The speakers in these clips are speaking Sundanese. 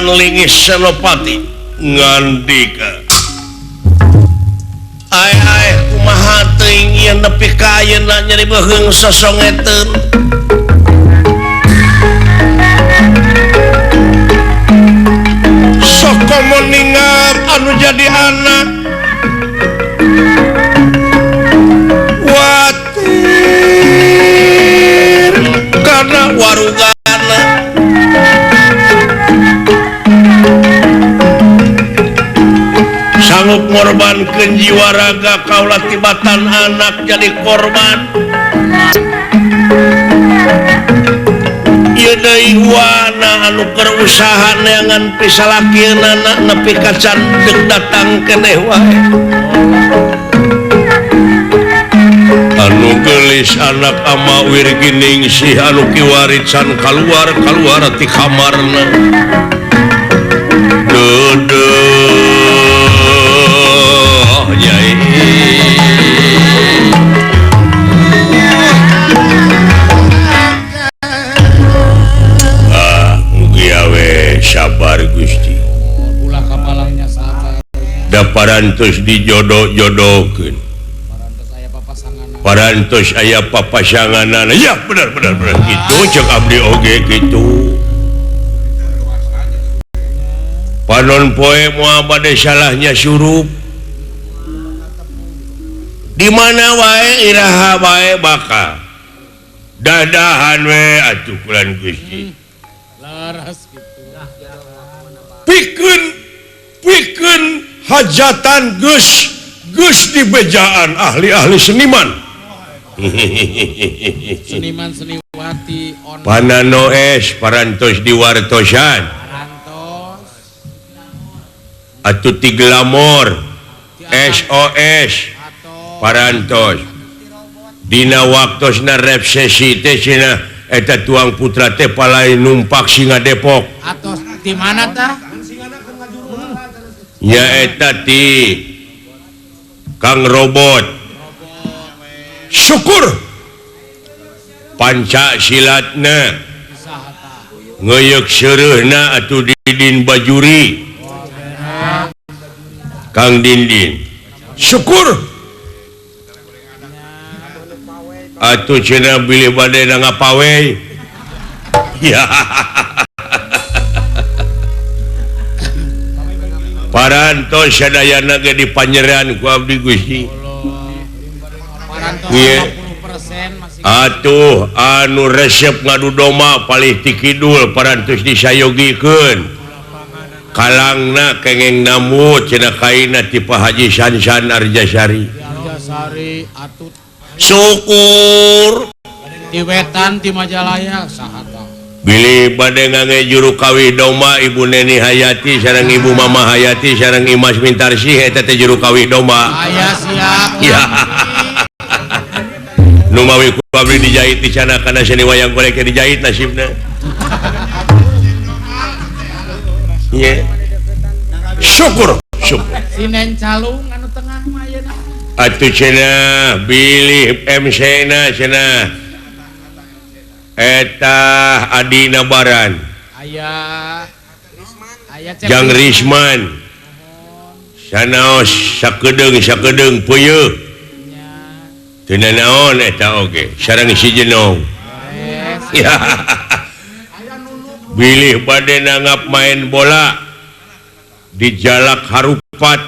Pangeran Lingis Senopati ngandika ay ay kumaha teuing ieu nepi ka ayeuna nyeri beuheung sosongeteun sokomo ningal anu jadi anak watir karena warugana sanggup ngorbankeun jiwa raga kaula tibatan anak jadi korban ieu deui wana anu keur usaha neangan pisalakeunana nepi ka can deuk datang keneh wae anu geulis anak ama Wirginingsih anu kiwari can kaluar-kaluar ti kamarna deudeuh nyai ah mugi we sabar Gusti ulah kamalangnya sabar da parantos dijodoh-jodohkeun parantos aya papasanganana ya benar benar benar gitu cek abdi oge gitu panon poe moal bade salahnya surup di mana wae iraha wae bakal dadahan we atuh kulan Gusti laras kitu pikeun pikeun hajatan geus geus dibejaan ahli-ahli seniman seniman seniwati on panano es parantos diwartosan parantos atuh ti glamor SOS parantos dina waktosna resesi teh cenah eta tuang putra teh palai numpak singa Depok atos di mana tah nyaeta ti Kang Robot syukur panca silatna ngeuyeuk seureuhna atuh Didin Bajuri Kang Dindin syukur atuh cenah bilih bade ngapawe ya parantos sadayana ge dipanjeran ku abdi Gusti atuh anu resep ngadu doma palih ti kidul parantos disayogikeun kalangna kengeng namu cenah kaina ti Pak Haji Sansan Arjasari Arjasari atuh syukur ti wetan ti Majalaya saha tah bilih bade ngange juru kawih doma Ibu Neni Hayati sareng Ibu Mama Hayati sareng Imas Mintarsih eta teh juru kawih doma aya siap ya nu mawi ku abdi dijahit di sana kana seni wayang golek dijahit nasibna ye syukur syukur sinen calung anu tengah mah ayeuna atuh cenah bilih MC na cenah eta Adina Baran aya aya Jang Risman sanaos sakedeung sakedeung peuyeuk teu nanaon eta oge sareng si Jenong ya bilih bade nanggap main bola di Jalak Harupat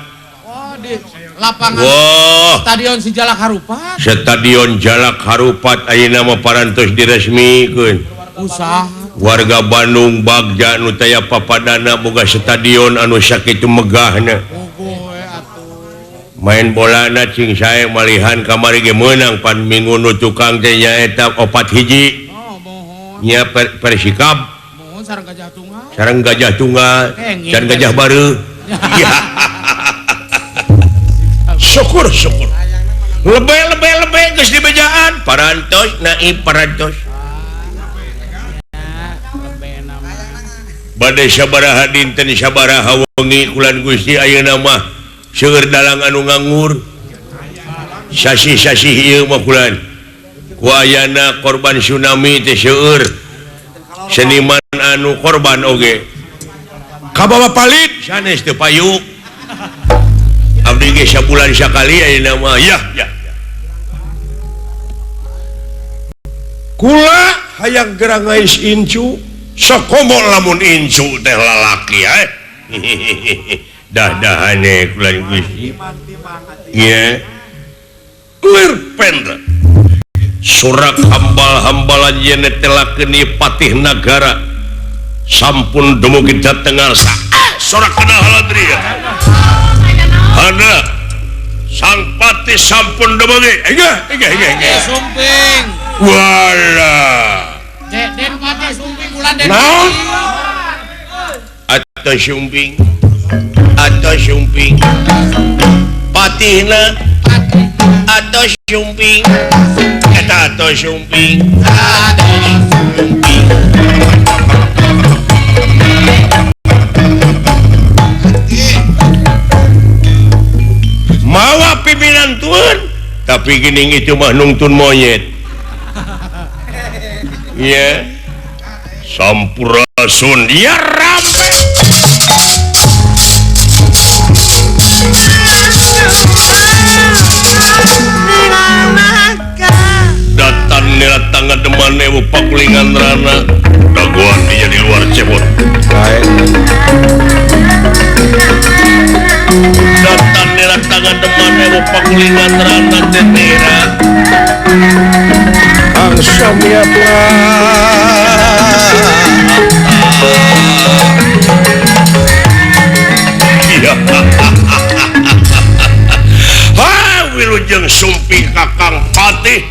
oh, di lapangan wow. Stadion si Jalak Harupat Stadion Jalak Harupat ayeuna mah parantos diresmikeun usaha warga Bandung bagja nu taya papadana boga stadion anu sakitu megahna main bolana cing sae malihan kamari ge meunang pan minggu nu tukang teh nyaeta 4-1 nya Persikab sareng Gajah Tunggal sareng Gajah Tunggal dan Gajah Bareuh ya syukur syukur lebih lebih lebih geus dibejaan parantos naib parantos bade sabaraha dinten sabaraha wengi kulan Gusti ayeuna mah seueur dalang anu nganggur sasih-sasih ieu mah kulan ku ayana korban tsunami teh seueur seniman anu korban oge Kabawa palit sanes teu payu. Abdi ge sabulan sakali ayeuna mah. Ya, ya. Kula hayang gerang ngais incu, sakomo lamun incu teh lalaki eh. Dah-dahane kula Gusti. Ieu lir pendra. Surak hambal-hambalan yen telakeun patih nagara sampun dumugi dhateng ngarsa. Sorak kana haladria. Hana sang patih sampun dumugi. Engah, engah, engah, engah. Sumping. Walah. Den patih sumping bulan den. Naon? Atau sumping. Atau sumping. Patihna atau sumping. Eta atau sumping. Atau sumping. Mawa pimpinan tuan, tapi gini itu mah nungtun monyet. Ya, sampurasun ya rampe. Datan nila tangga deman ewu pakulingan rana daguan dia di luar cebot. Datan nila tangga deman ewu pakulingan rana tetera. Angsamia Ha wilujeng sumping kakang patih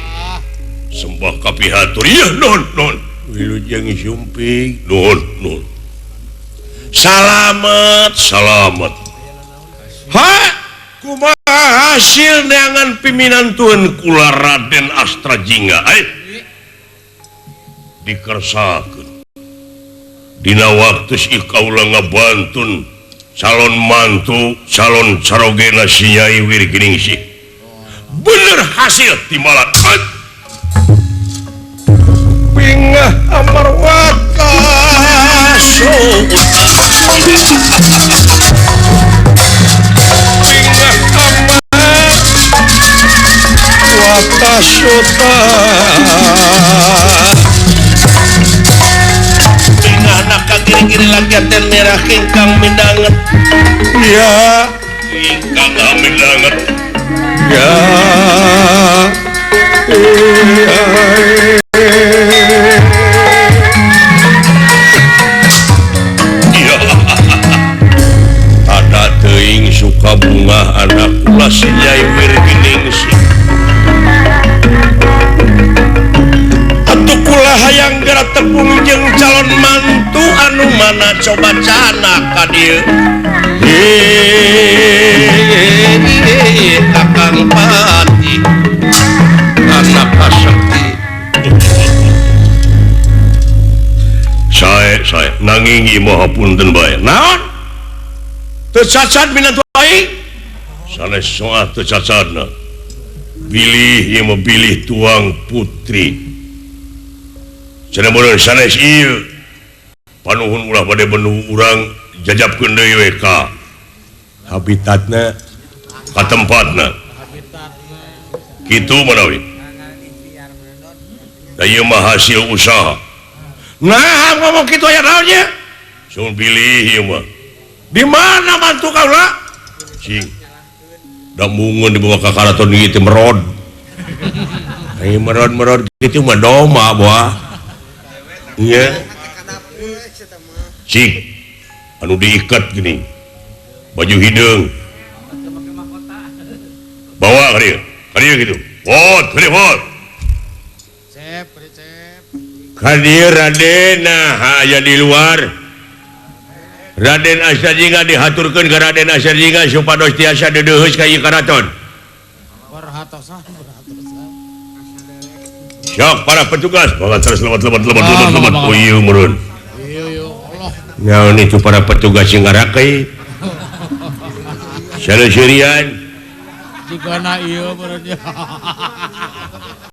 sembah kapihatur ya non non wilujeng sumping non non salamet salamet ha kumaha hasil neangan piminantuan kula Raden Astra Jingga dikersakeun dina waktu si kaula ngabantun calon mantu calon carogena si Nyai Wirginingsih bener hasil timbalan pingah amarwata pingah amarwata suta pingah naka kiri-kiri lagi ten merah ingkang mindanget ya ingkang mindanget ya ada teuing suka bunga anak kula si Nyai Wirginingsih atuh kula hayang geura tepung jeung calon mantu anu mana coba cana ka dieu kakang patih anak pasakti sae sae nanging ieu mah punten bae naon teu cacat minantu aing sanes soa teu cacatna bilih ieu mah bilih tuang putri cenah meureun sanes ieu panuhun ulah bade bendu urang jajabkeun deui we ka habitatna ka tempatna kitu manawi da ieu mah hasil usaha nah ngomong kitu aya naon nya sun bilih ieu mah di mana mantu kaula cing da mungun dibawa ka karaton ieu teh merod ai merod-merod kitu mah doma boah nya cing anu diikat gini baju hideung bawa ka dieu gitu wot ka dieu wot cep cep ka dieu Raden nah aya di luar Raden Astra Jingga dihaturkeun ka Raden Astra Jingga supados tiasa deudeuheus ka ieu karaton. Perhatosan perhatosan. Sok para petugas bawa terus lewat lewat lewat lewat lewat. Oh ieu meureun. Ieu ieu Allah. Naon itu para petugas yang ngarakai. Saleuserian. Jigana ieu meureun.